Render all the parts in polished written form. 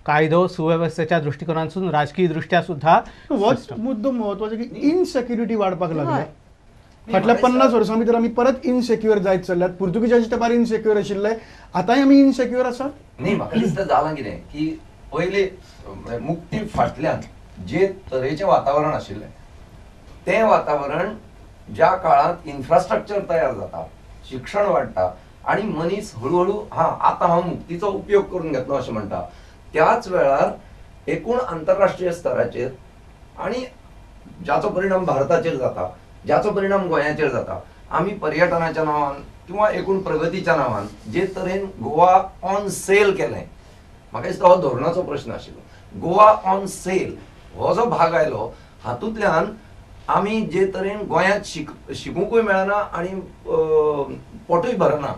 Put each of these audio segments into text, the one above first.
कायदो सुवेवस्थेच्या दृष्टिकोनातून राजकीय दृष्ट्या सुद्धा होच मुद्दो म्हत्वाचो की इनसेक्युरिटी वाडपाक लागल्या. फाटल्या 50 वर्सां भितर आमी परत इनसेक्युअर जायत चल्ल्यात. पुर्तुगीजाच्या तेंपार इनसेक्युअर आशिल्ले, आतांय आमी इनसेक्युअर आसात. न्ही, म्हाका दिसता जालां कितें की पयलीं मुक्ती फाटल्यान जे तरेचें वातावरण आशिल्लें तें वातावरण ज्या काळांत इन्फ्रास्ट्रक्चर तयार जाता, शिक्षण वाडटा आनी मनीस हळुहळू हां आतां हांव मुक्तीचो उपयोग करून घेतलो अशें म्हणटा, त्याच वेळार एकूण आंतरराष्ट्रीय स्तराचेर आनी जाचो परिणाम भारताचेर जाता, ज्याचो परिणाम गोंयाचेर जाता, आमी पर्यटनाच्या नांवान किंवा एकूण प्रगतीच्या नांवान जे तरेन गोवा ऑन सेल केलें, म्हाका दिसता हो धोरणाचो प्रश्न आशिल्लो. गोवा ऑन सेल हो जो भाग आयलो हातूंतल्यान आमी जे तरेन गोंयांत शिकूंकूय मेळना आनी पोटूय भरना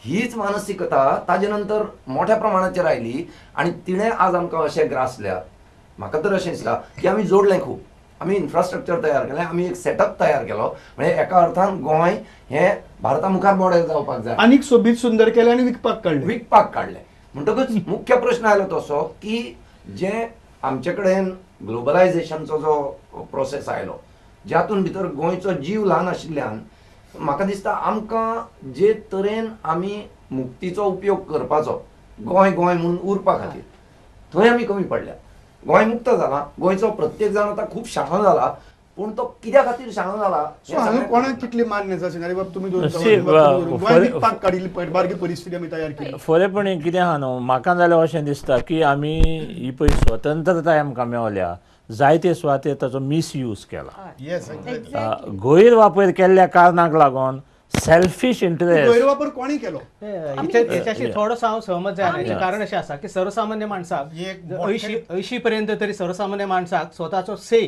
हीच मानसिकता ताजे नंतर मोठ्या प्रमाणाचेर आयली आनी तिणें आज आमकां अशें ग्रासल्या. म्हाका तर अशें दिसता की आमी जोडलें खूब, आमी इन्फ्रास्ट्रक्चर तयार केलें, आमी एक सेटअप तयार केलो, म्हणजे एका अर्थान गोंय हें भारता मुखार मॉडेल जावपाक जाय, आनीक सोबीत सुंदर केलें आनी विकपाक काडलें, विकपाक काडलें. म्हणटकच मुख्य प्रश्न आयलो तसो की जे आमचे कडेन ग्लोबलायझेशनचो जो प्रोसेस आयलो ज्यातून भितर गोंयचो जीव ल्हान आशिल्ल्यान म्हाका दिसता आमकां जे तरेन आमी मुक्तीचो उपयोग करपाचो गोंय गोंय म्हणून उरपा खातीर थंय आमी कमी पडल्या. गोंय मुक्त जाला, गोंयचो प्रत्येक जाण आतां खूब शाणो जाला, पूण तो कित्या खातीर शाणो जाला कोणाक कितली मान्य आसा? सिनारी बाब, तुमी गोंय विकपाक काडिल्ली बारकी परिस्थिती आमी तयार केली. फुडेपणी कितें आहा न्हू, म्हाका जाल्यार अशें दिसता की आमी ही पळय स्वतंत्रताय आमकां मेवल्या, जायते सुवातेर ताचो मिसयूज केला, गैरवापर केल्ल्या कारणाक लागून सेल्फिश इंटरेस्ट. गैरवापर कोणी केलो हेच्याशी थोडोसो हांव सहमत जायना. कारण अशें आसा की सर्वसामान्य माणसाक 80 पर्यंत तरी सर्वसामान्य माणसाक स्वताचो से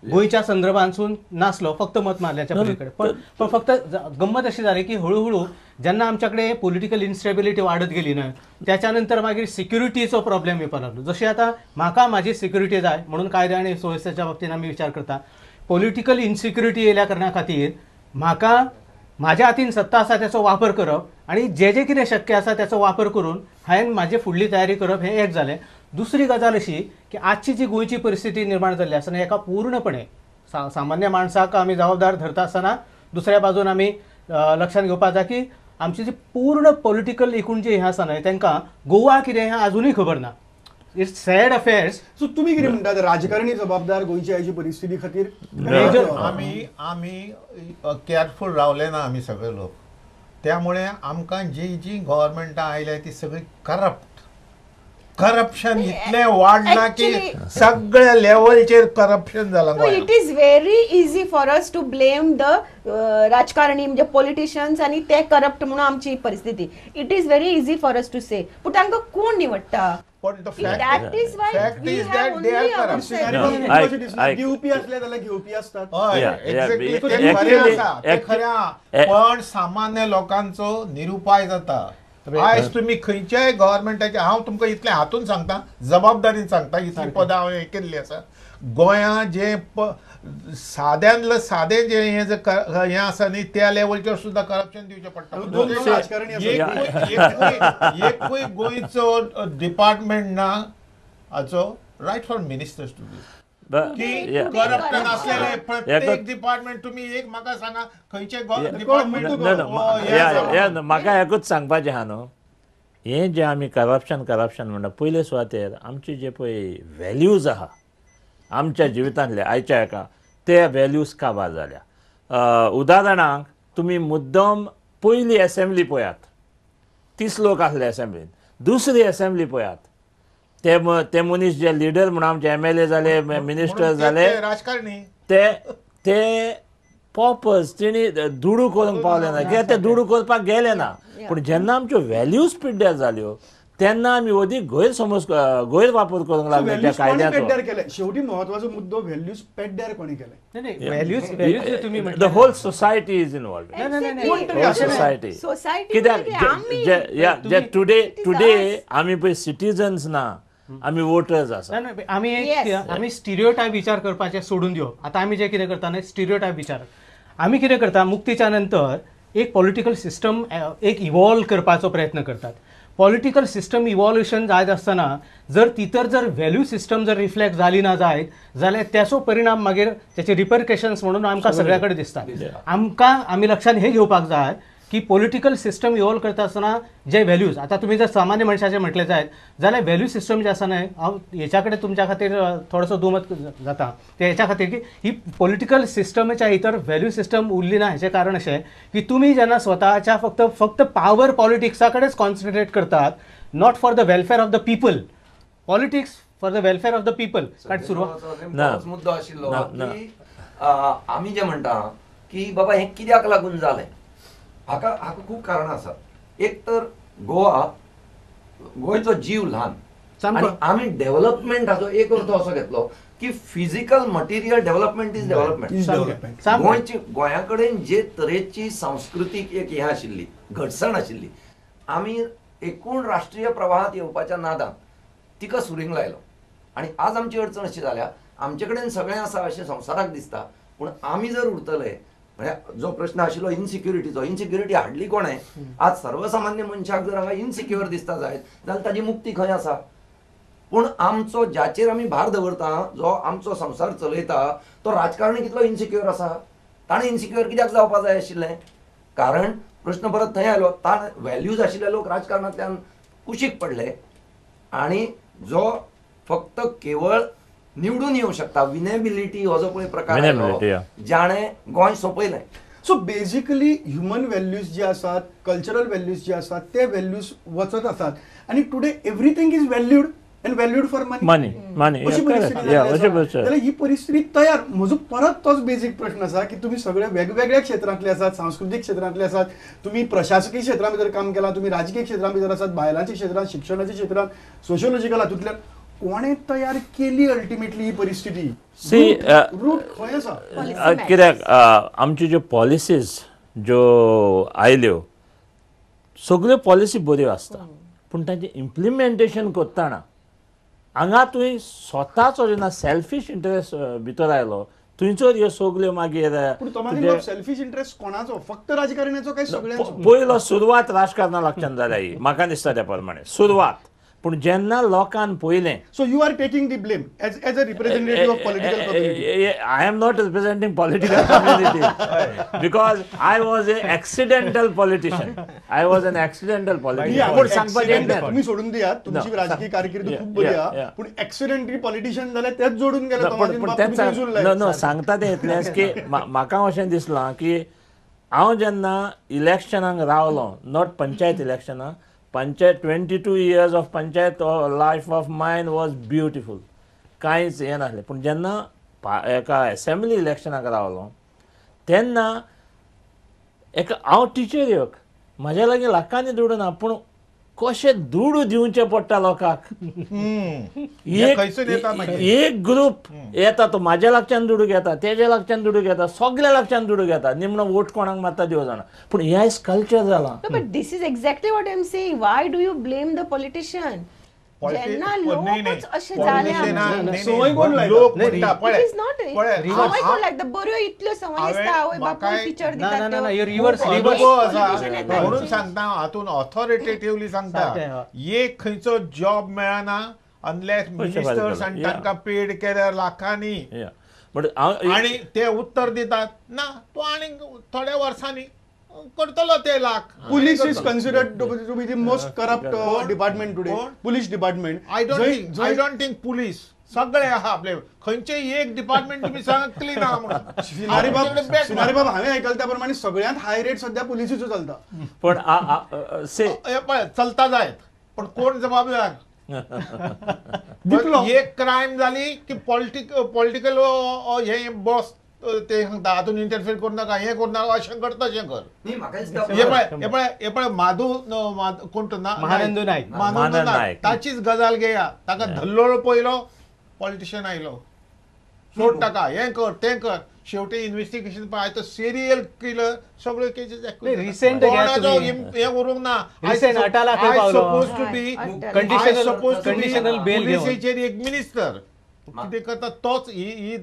गोंयच्या संदर्भांतसून नासलो, फक्त मत मारल्याच्या पलीकडे. पण फक्त गंमत अशी जाली की हळूहळू जेन्ना आमच्याकडे पॉलिटिकल इन्स्टेबिलिटी वाडत गेली न्हय, त्याच्या नंतर मागीर सिक्युरिटीचो प्रॉब्लेम येवपाक लागलो. जशी आतां म्हाका म्हाजी सिक्युरिटी जाय म्हणून कायदे आनी सुवेवस्थेच्या बाबतीन आमी विचार करता, पॉलिटिकल इन्सिक्युरिटी येयल्या कारणा खातीर म्हाका म्हाज्या हातीन सत्ता आसा त्याचो वापर करप आनी जे जे कितें शक्य आसा त्याचो वापर करून हांवें म्हाजी फुडली तयारी करप हें एक जालें. दुसरी गजाल अशी की आजची जी गोंयची परिस्थिती निर्माण जाल्ली आसा हेका पूर्णपणे सामान्य माणसाक आमी जबाबदार धरता आसतना दुसऱ्या बाजून आमी लक्षांत घेवपाक जाय की आमची जी पूर्ण पॉलिटिकल एकूण जे हें आसा न्हय तांकां गोवा कितें हें आजुनूय खबर ना. It's sad affairs. सो तुमी कितें म्हणटात, राजकारणी जबाबदार गोंयची आयची परिस्थिती खातीर? आमी आमी केअरफूल रावले ना आमी सगळे लोक, त्यामुळे आमकां जी जी गव्हर्मेंटां आयल्या ती सगळी करप्ट, करप्शन इतलें वाडलां की सगळ्या लेवलचेर करप्शन जालां. It is very easy for us to blame the राजकारणी म्हणजे पॉलिटिशियन्स आनी ते करप्ट म्हणून आमची परिस्थिती. It is very easy for us to say, पूण तांकां कोण निवडटा? That is why we have only ourselves. घेवपी असले जाल्यार घेवपी असतात. पण सामान्य लोकांचो निरुपाय जाता. आयज तुमी खंयच्याय गव्हर्मेंटाचे, हांव तुमकां इतलें हातून सांगता, जबाबदारीन सांगता, इतली पदां हांवें केल्ली आसा. गोंया जे साद्यांतलं सादें जे हें जे हें आसा न्ही त्या लेवलचेर सुद्दां करप्शन दिवचें पडटा. एकूय गोंयचो डिपार्टमेंट ना हाचो right for ministers to be की करप्शन आसलेले प्रत्येक डिपार्टमेंट. तुमी एक म्हाका सांगा खंयचे डिपार्टमेंट? म्हाका एकूच सांगपाचें आहा न्हू, हें जें आमी करप्शन करप्शन म्हणटा, पयले सुवातेर आमचे जे पळय व्हॅल्यूज आहा आमच्या जिवितांतले आयच्या हेका, ते व्हॅल्यूज काबार जाल्या. उदाहरणाक तुमी मुद्दम पयली एसेंब्ली पळयात, 30 लोक आसले एसेंब्लीन, दुसरी एसेंब्ली पळयात, ते मनीस जे लिडर म्हणून आमचे MLA जाले, मिनिस्टर जाले, राजकारणी ते ते पॉपर्स, तेणी दुडू करूंक पावले ना, कित्याक ते दुडू करपाक गेले ना. पूण जेन्ना आमच्यो व्हॅल्यूज पिड्ड्यार जाल्यो तेन्ना आमी अदीक गैरसमज गैरवापर करूंक लागले त्या कायद्याचो. शेवटी म्हत्वाचो मुद्दो व्हॅल्यूज पेड्ड्यार कोणी केले? The whole society is involved. Society कित्याक टुडे टुडे आमी पळय सिटीजन्स ना, आमी वोटर्स आसा. आमी आमी स्टिरियोटायप विचार करपाचे सोडून दिवप. आतां आमी जे कितें करता न्हय स्टिरियोटायप विचार आमी कितें करता, मुक्तीच्या नंतर एक पॉलिटिकल सिस्टम एक इवॉल्व करपाचो प्रयत्न करतात. पॉलिटिकल सिस्टम इवॉल्युशन जायत आसतना जर तितर जर व्हॅल्यू सिस्टम जर रिफ्लेक्ट जाली ना जायत जाल्यार त्याचो परिणाम मागीर त्याचे रिपरकेशन्स म्हणून आमकां सगळ्या कडेन दिसतात. आमकां आमी लक्षांत हे घेवपाक जाय की पॉलिटिकल सिस्टम इवॉल्व करता आसतना जे व्हॅल्यूज आतां तुमी जर सामान्य मनशाचे म्हटलें जायत जाल्यार व्हॅल्यू सिस्टम जे आसा न्हय हांव हेच्या कडेन तुमच्या खातीर थोडोसो दुमत जाता ते हेच्या खातीर की ही पॉलिटिकल सिस्टमाच्या भितर व्हॅल्यू सिस्टम उरली ना हेचें कारण अशें की तुमी जेन्ना स्वताच्या फक्त फक्त पावर पॉलिटिक्सा कडेच कॉन्सन्ट्रेट करतात, not for the welfare of the people, politics for the welfare of the people. कारण सुरवात मुद्दो आशिल्लो की आमी जे म्हणटा की बाबा हें कित्याक लागून जालें, हाका हाका खूब कारणां आसात. एक तर गोवा गोंयचो जीव ल्हान आनी आमी डेव्हलपमेंट हाचो एक अर्थ असो घेतलो की physical material development is development. गोंयची गोंया कडेन जे तरेची सांस्कृतीक एक हें आशिल्ली घटसाण आशिल्ली, आमी एकूण राष्ट्रीय प्रवाहात येवपाच्या नादान तिका सुरींग लायलो आनी आज आमची अडचण अशी जाल्या आमचे कडेन सगळें आसा अशें संवसाराक दिसता, पूण आमी जर उरतले म्हळ्यार जो प्रश्न आशिल्लो इनसिक्युरिटीचो, इनसिक्युरिटी हाडली कोणें? आज सर्वसामान्य मनशाक जर हांगा इनसिक्युअर दिसता जायत जाल्यार ताजी मुक्ती खंय आसा? पूण आमचो ज्याचेर आमी भार दवरता, जो आमचो संवसार चलयता तो राजकारणी कितलो इनसिक्युअर आसा? ताणें इनसिक्युअर कित्याक जावपा जाय आशिल्लें? कारण प्रश्न परत थंय आयलो, ताणें व्हॅल्यूज आशिल्ले लोक राजकारणांतल्यान कुशीक पडले आनी जो फक्त केवळ निवडून येऊ शकता विनेबिलिटी हो जो पळय प्रकार आयलो जाणें गोंय सोंपयलें. सो बेजिकली ह्युमन व्हॅल्यूज जे आसात, कल्चरल व्हॅल्यूज जे आसात ते व्हॅल्यूज वचत आसात आनी today everything is valued and valued for money. Money money अशी परिस्थिती जाल्यार ही परिस्थिती तयार. म्हजो परत तोच बेजीक प्रश्न आसा की तुमी सगळे वेगवेगळ्या क्षेत्रांतले आसात, सांस्कृतीक क्षेत्रांतले आसात, तुमी प्रशासकीय क्षेत्रां भितर काम केलां, तुमी राजकीय क्षेत्रां भितर आसात, बायलांच्या क्षेत्रांत, शिक्षणाच्या क्षेत्रांत, सोशियोलॉजिकल हातूंतल्यान कोणे तयार केली अल्टिमेटली ही परिस्थिती? रूट खंय आसा? कित्याक आमच्यो ज्यो पॉलिसीज ज्यो आयल्यो सगळ्यो पॉलिसी बऱ्यो आसता पूण तांचें इम्प्लिमेंटेशन करतना हांगा तुवें स्वताचो जेन्ना सेल्फीश इंट्रस्ट भितर आयलो थंयसर ह्यो सगल्यो मागीर. सेल्फीश इंट्रस्ट कोणाचो? फक्त राजकारण्याचो काय सगळ्यांचो? पयलो सुरवात राजकारणा लागच्यान जाल्या ही म्हाका दिसता त्या प्रमाणे सुरवात. पूण जेन्ना लोकान पळयलें, so you are taking the blame as a representative of political community? I am not representing political community because I was a accidental politician. I was an accidental politician. पूण सांगपाचें तुमी सोडून दियात, तुमची राजकीय कारकीर्द खूब बरी आहा, पूण एक्सिडेंटली पॉलिटिशियन जाल्यार तेच जोडून गेले. पूण तेच नो सांगता तें इतलेंच की म्हाका अशें दिसलां की हांव जेन्ना इलेक्शनाक रावलो, not panchayat इलेक्शनाक, panchayat 22 years of panchayat life of mine was beautiful, कांयच हें नासलें. पूण जेन्ना एका एसेंब्ली इलेक्शनाक रावलो तेन्ना एका हांव टिचर एक म्हाज्या लागीं लाखांनी दुडू ना, पूण कशें दुडू दिवचें पडटा लोकांक. एक ग्रूप येता तो म्हाज्या लागच्यान दुडू घेता, तेज्या लागच्यान दुडू घेता, सगळ्या लागच्यान दुडू घेता, निमणो वोट कोणाक मारता देव जाणा. पूण हें आयज कल्चर जालां. But this is exactly what I am saying. Why do you blame the politician? जेन्ना लोकच अशे जाले, बऱ्यो इतल्यो संवय आसता, आवय बापूय टिचर दितात, म्हणून सांगता हातून ऑथॉरिटेटिवली सांगता एक खंयचो जॉब मेळना अनलेस मिनिस्टर्स आनी तांकां पेड केल्यार लाखांनी, आनी ते उत्तर दितात ना तूं आनी थोड्या वर्सांनी करतलो ते lakh. Police is considered to be the most corrupt department today. Police department. I don't think police सगळे आहा आपले खंयचेय एक डिपार्टमेंट तुमी सांगा क्लीन आहा म्हणून. सिनारी बाब हांवें आयकला त्या प्रमाणे सगळ्यांत हाय रेट सध्या पुलिसीचो चलता. पण पळय चलता जायत, पण कोण जबाबदार? एक क्रायम जाली की पॉलिटिकल हे बॉस ते सांगता हातून इंटरफियर करूं नाका, हें करूं नाका, अशें कर तशें कर. हे पळय हे पळय माधू कोण तो महानंदू नायक, महानंदू नायक ताचीच गजाल घेया. ताका धल्लोळ पयलो पॉलिटिशियन आयलो, सोड ताका, हें कर तें कर, शेवटी इन्व्हेस्टिगेशन पळय तो सिरियल किलर सगळ्यो केसीस रिसेंट हें उरूंक ना. कंडिशनल बेल पुलिसेचेर एक मिनिस्टर कितें करता तोच ही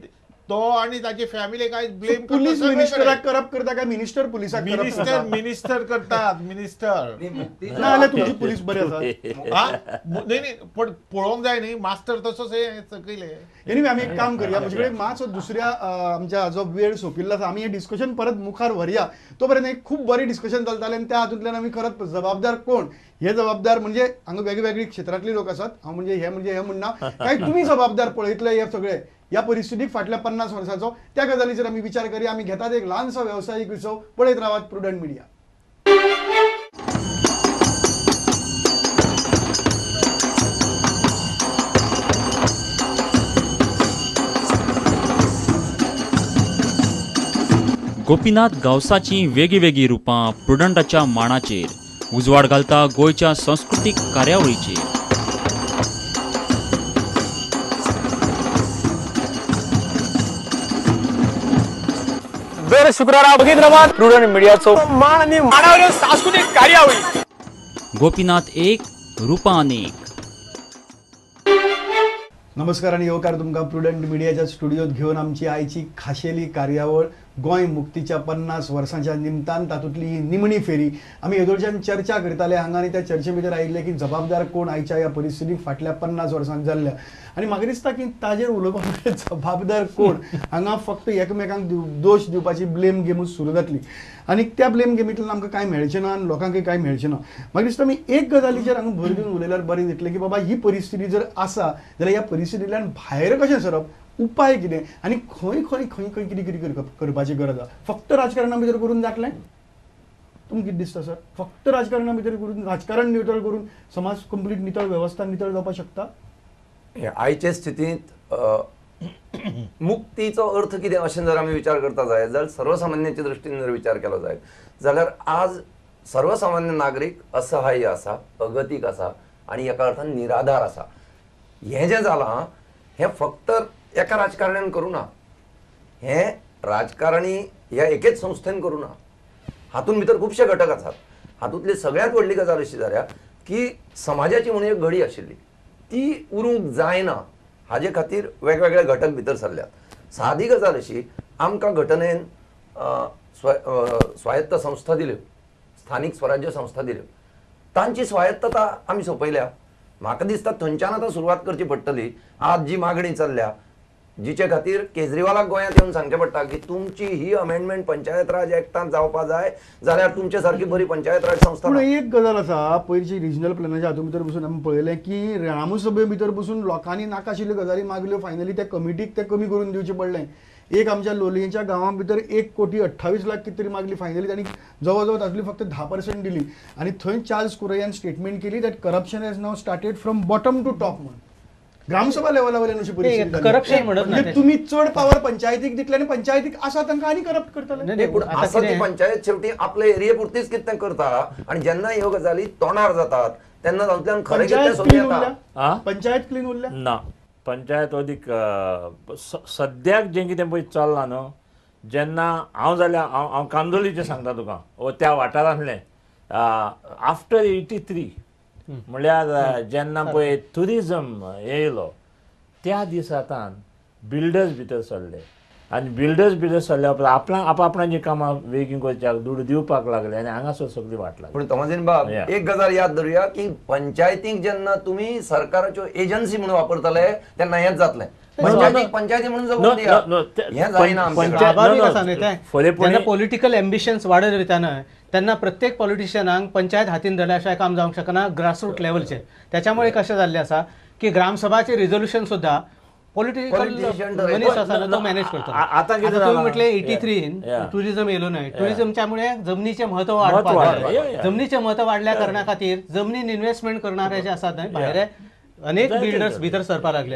तो आनी ताची फॅमिली काय ब्लेम पुलीस मिनिस्टराक करप्ट करता काय मिनिस्टर पुलिसाक मिनिस्टर मिनिस्टर करतात मिनिस्टर ना जाल्यार तुमची पुलीस बरी आसा न्ही न्ही पण पळोवंक जाय न्ही मास्टर तसोच हे सकयले. एनिवे आमी एक काम करया, म्हजे कडेन मातसो दुसऱ्या आमच्या जो वेळ सोंपिल्लो आसा, आमी हें डिस्कशन परत मुखार व्हरया. तो पर्यंत एक खूब बरें डिस्कशन चलतालें आनी त्या हातूंतल्यान आमी खरंच जबाबदार कोण, हे जबाबदार म्हणजे हांगा वेगवेगळी क्षेत्रांतली लोक आसात. हांव म्हणजे हे म्हणजे हे म्हणना काय तुमी जबाबदार पळयतले हे सगळे ह्या परिस्थितीक फाटल्या 50 वर्सांचो, त्या गजालीचेर आमी विचार करया. आमी घेतात एक ल्हानसो वेवसायीक विसव. पळयत रावात प्रुडंट मिडिया. गोपीनाथ गांवसाचीं वेगळीं रुपां प्रुडंटाच्या माणाचेर उजवाड घालता गोंयच्या संस्कृतीक कार्यावळीचेर. दर शुक्रारा बघित रावात प्रुडंट मीडियाचो मान आणि मानावरील सांस्कृतिक कार्यावळी. गोपीनाथ एक, रुपां अनेक. नमस्कार आणि येवकार तुमकां प्रुडंट मिडियाच्या स्टुडियोत घेवन आमची आयची खाशेली कार्यावळ गोंय मुक्तीच्या 50 वर्सांच्या निमतान तातूंतली ही निमणी फेरी. आमी येदोळच्यान चर्चा करताले हांगा आनी त्या चर्चे भितर आयिल्ले की जबाबदार कोण आयच्या ह्या परिस्थितीक फाटल्या 50 वर्सांक जाल्ल्या. आनी म्हाका दिसता की ताजेर उलोवपाक जबाबदार कोण हांगा फक्त एकमेकांक दोश दिवपाची ब्लेम गेमूच सुरू जातली आनी त्या ब्लेम गेमींतल्यान आमकां कांय मेळचें ना आनी लोकांकय कांय मेळचें ना. म्हाका दिसता आमी एक गजालीचेर हांगा भर दिवन उलयल्यार बरें दितलें की बाबा ही परिस्थिती जर आसा जाल्यार ह्या परिस्थितींतल्यान भायर कशें सरप, उपाय कितें आनी खंय खंय खंय खंय कितें कितें करपाची गरज आसा. फक्त राजकारणा भितर करून जातलें? तुमकां कितें दिसता सर? फक्त राजकारणा भितर करून, राजकारण नितळ करून समाज कंप्लीट नितळ, वेवस्था नितळ जावपाक शकता? आयचे स्थितींत मुक्तीचो अर्थ कितें अशें जर आमी विचार करता जायत जाल्यार सर्वसामान्याच्या दृश्टीन जर विचार केलो जायत जाल्यार आज सर्वसामान्य नागरीक असहाय्य आसा, अगतीक आसा आनी एका अर्थान निराधार आसा. हें जें जालां हें फक्त एका राजकारण्यान करूं ना, हें राजकारणी ह्या एकेच संस्थेन करूं ना, हातूंत भितर खुबशे घटक आसात. हातूंतली सगळ्यांत व्हडली गजाल अशी जाल्या की समाजाची म्हणून एक घडी आशिल्ली ती उरूंक जायना, हाजे खातीर वेगवेगळे घटक भितर सरल्यात. सादी गजाल अशी, आमकां घटनेन स्वायत्त संस्था दिल्यो, स्थानीक स्वराज्य संस्था दिल्यो, तांची स्वायत्तता आमी सोंपयल्या. म्हाका दिसता थंयच्यान आतां सुरवात करची पडटली. आज जी मागणी चल्ल्या जिचे खातीर केजरीवालाक गोंयांत येवन सांगचें पडटा की तुमची ही अमेंडमेंट पंचायत राज एक्टांत जावपा जाय जाल्यार तुमचे सारकी बरी पंचायत राज संस्था. पूण एक गजाल आसा, पयरची रिजनल प्लॅनाच्या हातूंत भितर बसून आमी पळयलें की ग्रामसभे भितर बसून लोकांनी नाका आशिल्ल्यो गजाली मागल्यो, फायनली त्या कमिटीक तें कमी करून दिवचें पडलें. एक आमच्या लोलयेच्या गांवां भितर 1,28,00,000 कितें तरी मागली, फायनली तांणी जवळ जवळ तातूंतली फक्त 10% दिली. आनी थंय चार्ल्स कुरैयान स्टेटमेंट केली that corruption has now started from bottom to top म्हणून. ग्रामसभा लेवला वयल्यान अशी परिस्थिती. करप्शन म्हणत ना, तुमी चड पावर पंचायतीक दितले आनी पंचायतीक आसा तांकां आनी करप्ट करतले. पूण आसा ती पंचायत शेवटी आपले एरिये पुरतीच कितें करता आनी जेन्ना ह्यो गजाली तोंडार जातात तेन्ना तातूंतल्यान खरें कितें सोदूं येता. पंचायत क्लीन उरल्या ना, पंचायत अदीक सद्याक जें कितें पळय चल्लां न्हू, जेन्ना हांव जाल्यार हांव कांदोलीचें सांगता तुका, वो त्या वाठारांतलें आफ्टर 83 म्हणल्यार जेन्ना पळय ट्युरिजम येयलो त्या दिसांतान बिल्डर्स भितर सरले आनी बिल्डर्स भितर सरल्या उपरांत आपणाची कामां बेगीन करच्याक दुडू दिवपाक लागले आनी हांगासर सगळी वाट लागली. पूण तोमाजीन बाब एक गजाल याद धरुया की पंचायतींक जेन्ना तुमी सरकाराच्यो एजन्सी म्हणून वापरतले तेन्ना हेंच जातलें. पंचायतीक पंचायती म्हणून जगूंक दिया, हें जायना. जेन्ना पॉलिटिकल एम्बिशन्स वाडत वयता न्हय तेन्ना प्रत्येक पॉलिटिशियनाक पंचायत हातीन धरल्या शिवाय काम जावंक शकना ग्रासरूट लेवलचेर. त्याच्यामुळे कशें जाल्लें आसा की ग्रामसभाचें रिजोल्युशन सुद्दां पॉलिटिकल मनीस आसा तो मॅनेज करता. आतां तुमी म्हटलें 83 ट्युरिजम येयलो न्हय, ट्युरिजमच्या मुळे जमनीचें म्हत्व वाडपाक लागलें. जमनीचें म्हत्व वाडल्या कारणा खातीर जमनीन इन्वेस्टमेंट करणारे जे आसात न्हय भायले अनेक बिल्डर्स भितर सरपाक लागले.